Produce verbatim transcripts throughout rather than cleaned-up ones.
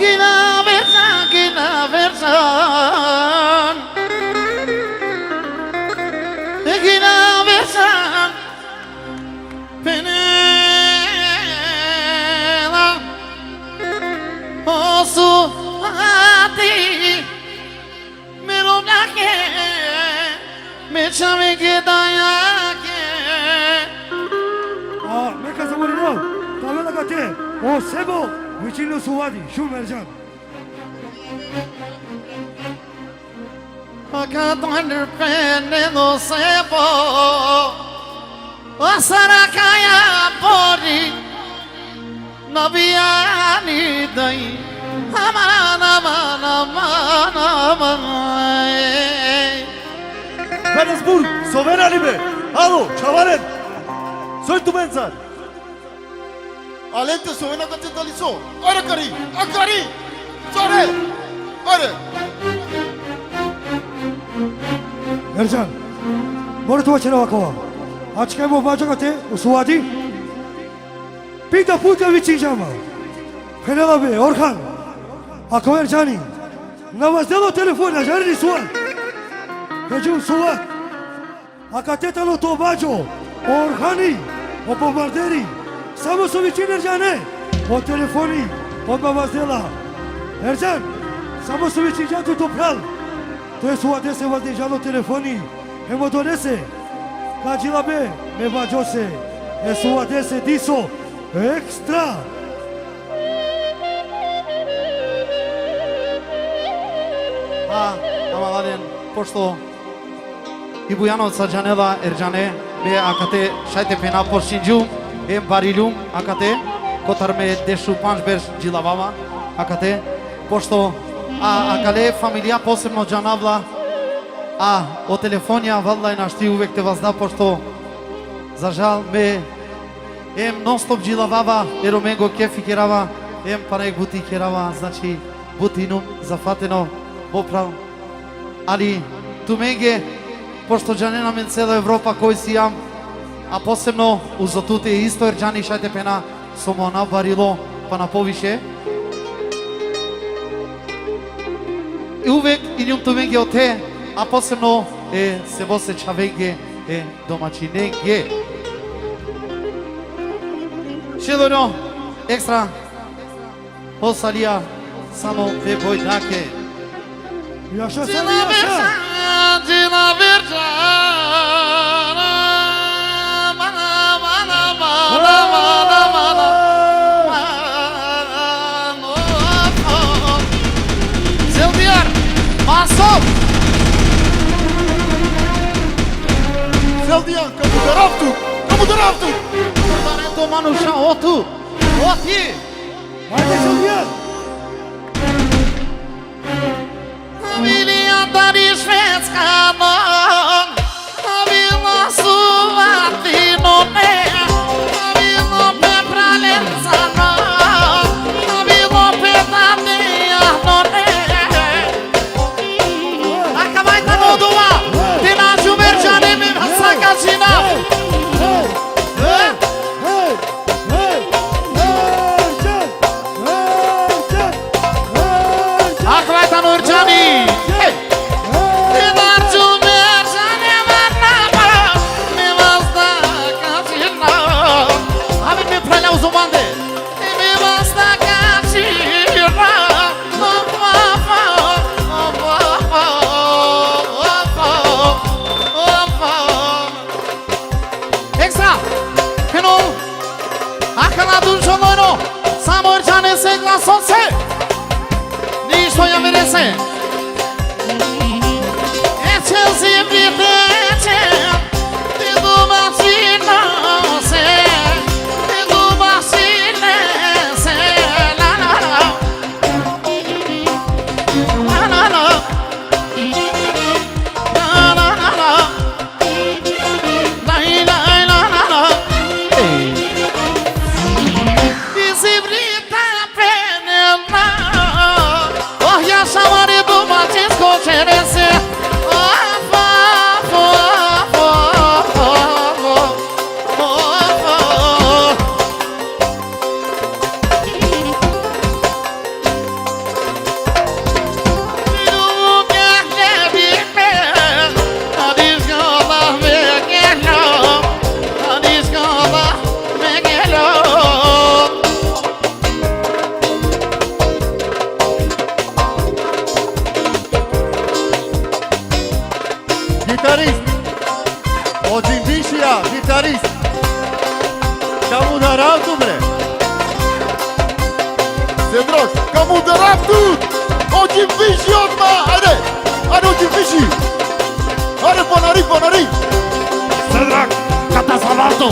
Gina versan, gina versan. Gina versan. Penela. Osu ati. Miro nake. Me chame ke dayake. A, me ka zaborinel. Tavela kate. O sebo. Vičini o suvadi. Šun, Erđan. Aka tuan pene no sebo. Asara kaya pori. Nabiyani dai. Aman, aman, aman, aman. Venesburg, sovena li be. Alo, čhavalen. Soj tumencar. Alen te sovena kate dali so. Ajde, kari, a kari. Sore. Ajde. Erđan, mora tu vaćera vakova. Ačkaj mo bađo kate, u suvadi. Pita puta vičinđa ma. Phenela be, Orhan. Ako Erđani. Na vazdela o telefoni, na džanena i suvat. Hedžum suvat. Akate tano to bađo, o Orhani, o bombarderi, samo so vičini Erđane, o telefoni, odma vazdela. Erđan, samo so vičinđa tu to phral, to e suvadese vazdinđa o telefoni, hem odolese, ka džilabe, me bađose, e suvadese diso, ekstra. A, amalalen, pošto i Bujanovca džanela Erđane, me akate šaj te phena počinđum, em bariljum akate, kotar me dešupandž berš džilavava akate, pošto a, akale familija posebno džanavla, a o telefonja vallahi našti uvek te vazda, pošto za žal me em non stop džilavava, e Romengo kefi kerava, em pana jekh buti kerava, znači buti inum zafateno, mo phral. Ali tumenge, pošto džanena amen cela Evropa koj sijam, a posebno uzo tute isto Erđani šaj te phena so mo anav barilo, pana poviše. I uvek injum tumenge ote, a posebno e sebose čhavenge, e domaćinenge. Šelorjo, ekstra. Osalija samo pe bojnake. Jaša, Sali, jaša. Džina Verđana, mana, mana, mana, mana, mana, mana. Zeldijar, Masov. Zeldijar, ka mudarav tu, ka mudarav tu. Bare to manuša, o tu, o ti. Ajde, Zeldijar. Vilija dari Švedska, no. Vila suvatino ne, vila pe pralenca, no. Vila pe tateja, no ne. Akava tano dova, te nađum Erđane, me vasta ka džinav. Akava tano Erđani. Te nađum Erđane, me vasta ka džinav. Amin, me phralja, uzo mande. Me vasta ka džinav. Ekstra! Keno! Akala dun šolojno! Samo Erđanese glasonse! Ništo ja merese! Eće zimrite, eće! Te domaćinose! Te domaćinese! La, la, la! La, la, la! La, la, la, la. Laj, laj, la, la, la. Ej. Izivrita penela. Oh, jaša mare Mudaratu! Oggi fishi odma! Ajde! Ajde, oggi fishi! Ajde, ponari, ponari! Sedrak, kata salato!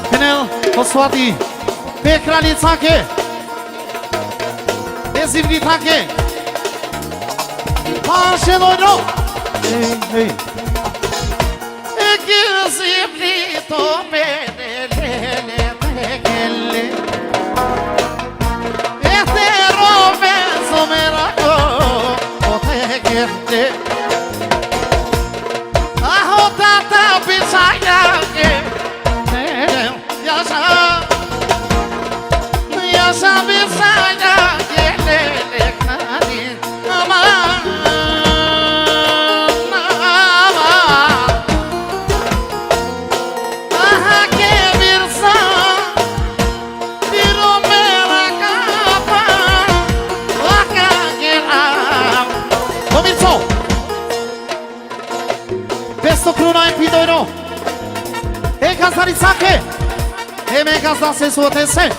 Penel, posłati. Pe kraljica ke. Pe zivni ta ke. Paše dojno. Ej, ej. E ke zivni to pe le, le, le, le, le. E te rove so merako, o te ke te. Aho tata pisaja ke. Yaşa, yaşa bir sayda gelene kadar. Aman, aman. Aha, ke bir sa, bir o merak apa. Vaka gelam. Comienzo. Pesto kruna e pidojno. E gazdanica ke. E me gazdase sotese.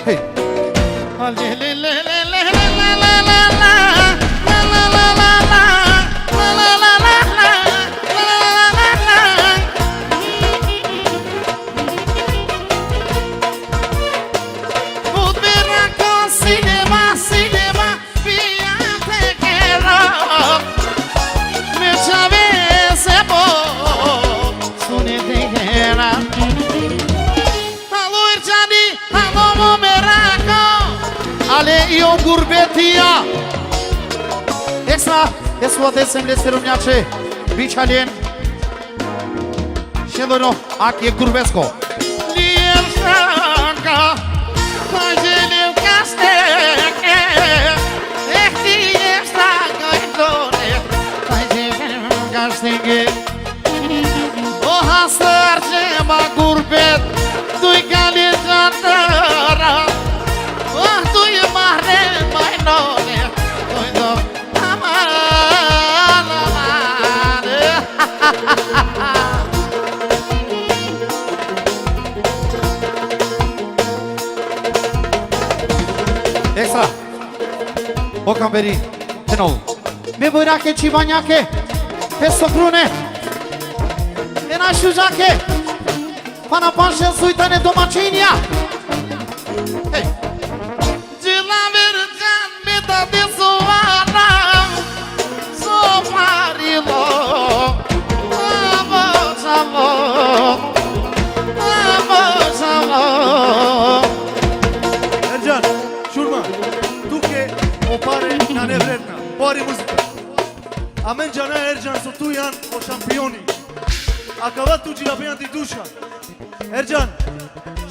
Hey. But berako sinema, sinema, pijate kero. Me čave se po, sune te kera. Alo Erdžani, alo mo merako. Ale i o gurbetija. Ekstra, e svatesem le serumnjače. Bičalen. Šedojno, ak je gurbesko. Lijevšaka, pađe lijevkaste, ehti jevšaka i done, pađe lijevkaste. O hasar čema gurbet, tuj kali čatara, o tuj mahre majnone, tuj do Aman, aman. Ekstra. O kamberi. Tenol. Me bojrake čibanjake. E sokrune. E našužake. Pana panše sujtane domaćinja. Hej. Džilaver džan me da de suvana, so parilo, amo čavo, amo čavo. Erdžan, šurma, tuke o pare nane vredna, bari muzika. Amen džana Erdžan so tu jan o šampioni. Akava tu džilabejan di duša. Erdžan,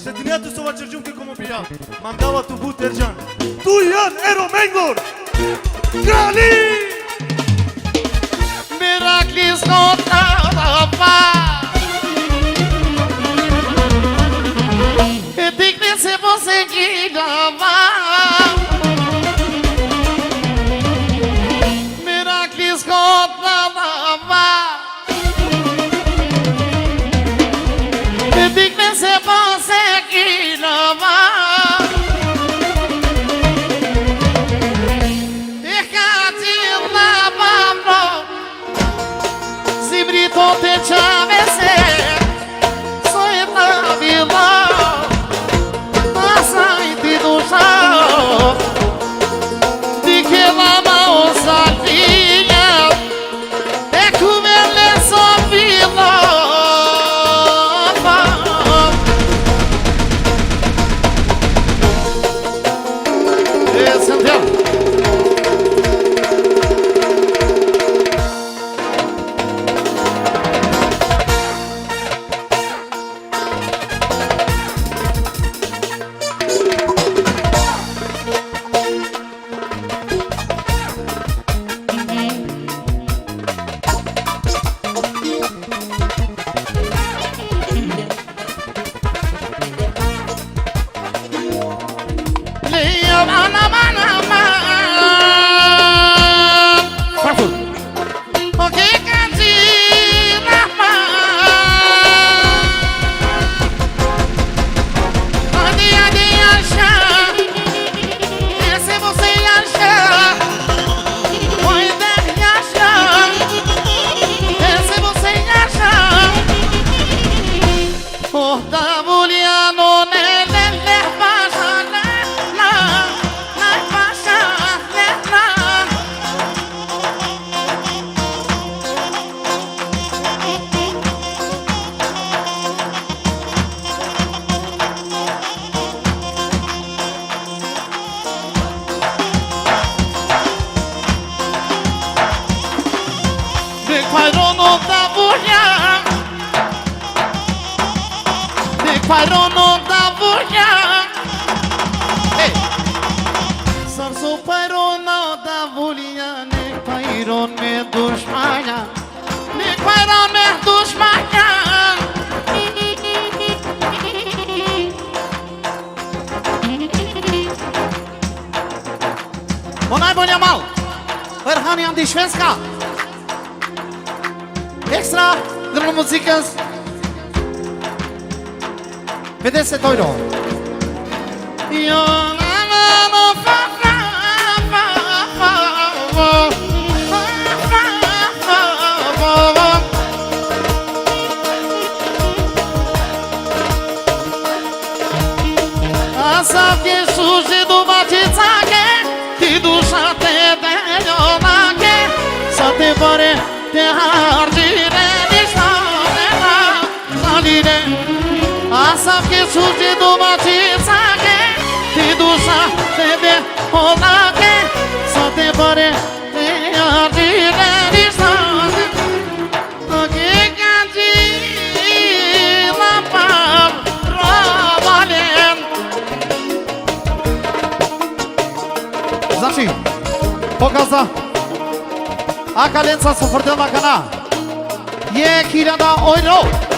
setinea tu so vaćerđum ke komo bija. Mandava tu but Erdžan. Tu jan e Romengor. Krali! Merakli skota pa Se você que não vai, fica de lá pra Sibrito te chavese, soy Davila, asaiti dusa, di que la mao salia, e kumele sofila. Yes, and Sarso pajron o Davulia, nek pajron me dushmanja, nek pajron me dushmanja. O najbolja mal, Erhani Andi Švenska. Ekstra, drvno muzikës. Pedeset euro. Jo, na, na, na, fa, fa, fa, fa, fa, fa, fa, fa. Asavke suzi dumači cake, ti duša te delo nake, sa te bare te harđire, ništa ne da. Saline, asavke suzi dumači cake, ti duša te de olake, sa te bare te harđire, ništa ne da. Ake kanđi la pa rovalen. Znači, pokaza. Akalenca so frdela kana. Jekh hiljada euro.